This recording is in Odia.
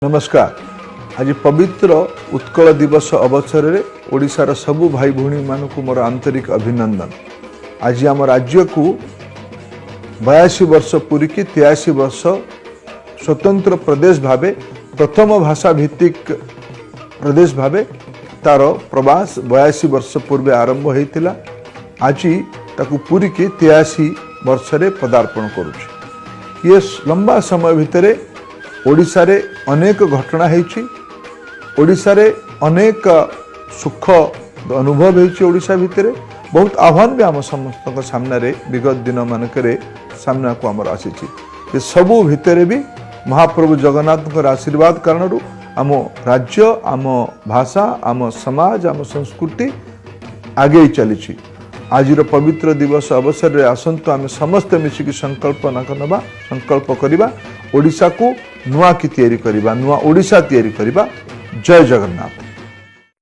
ନମସ୍କାର। ଆଜି ପବିତ୍ର ଉତ୍କଳ ଦିବସ ଅବସରରେ ଓଡ଼ିଶାର ସବୁ ଭାଇ ଭଉଣୀମାନଙ୍କୁ ମୋର ଆନ୍ତରିକ ଅଭିନନ୍ଦନ। ଆଜି ଆମ ରାଜ୍ୟକୁ 82 ବର୍ଷ ପୂରିକି 83 ବର୍ଷ, ସ୍ୱତନ୍ତ୍ର ପ୍ରଦେଶ ଭାବେ, ପ୍ରଥମ ଭାଷା ଭିତ୍ତିକ ପ୍ରଦେଶ ଭାବେ ତାର ପ୍ରବାସ 82 ବର୍ଷ ପୂର୍ବେ ଆରମ୍ଭ ହୋଇଥିଲା, ଆଜି ତାକୁ ପୂରିକି 83 ବର୍ଷରେ ପଦାର୍ପଣ କରୁଛି। ଇଏ ଲମ୍ବା ସମୟ ଭିତରେ ଓଡ଼ିଶାରେ ଅନେକ ଘଟଣା ହେଇଛି, ଓଡ଼ିଶାରେ ଅନେକ ସୁଖ ଅନୁଭବ ହେଇଛି, ଓଡ଼ିଶା ଭିତରେ ବହୁତ ଆହ୍ୱାନ ବି ଆମ ସମସ୍ତଙ୍କ ସାମ୍ନାରେ ବିଗତ ଦିନମାନଙ୍କରେ ସାମ୍ନାକୁ ଆମର ଆସିଛି। ଏସବୁ ଭିତରେ ବି ମହାପ୍ରଭୁ ଜଗନ୍ନାଥଙ୍କର ଆଶୀର୍ବାଦ କାରଣରୁ ଆମ ରାଜ୍ୟ, ଆମ ଭାଷା, ଆମ ସମାଜ, ଆମ ସଂସ୍କୃତି ଆଗେଇ ଚାଲିଛି। ଆଜିର ପବିତ୍ର ଦିବସ ଅବସରରେ ଆସନ୍ତୁ ଆମେ ସମସ୍ତେ ମିଶିକି ସଂକଳ୍ପ ନେବା, ସଂକଳ୍ପ କରିବା, ଓଡ଼ିଶାକୁ ନୂଆ କି ତିଆରି କରିବା, ନୂଆ ଓଡ଼ିଶା ତିଆରି କରିବା। ଜୟ ଜଗନ୍ନାଥ।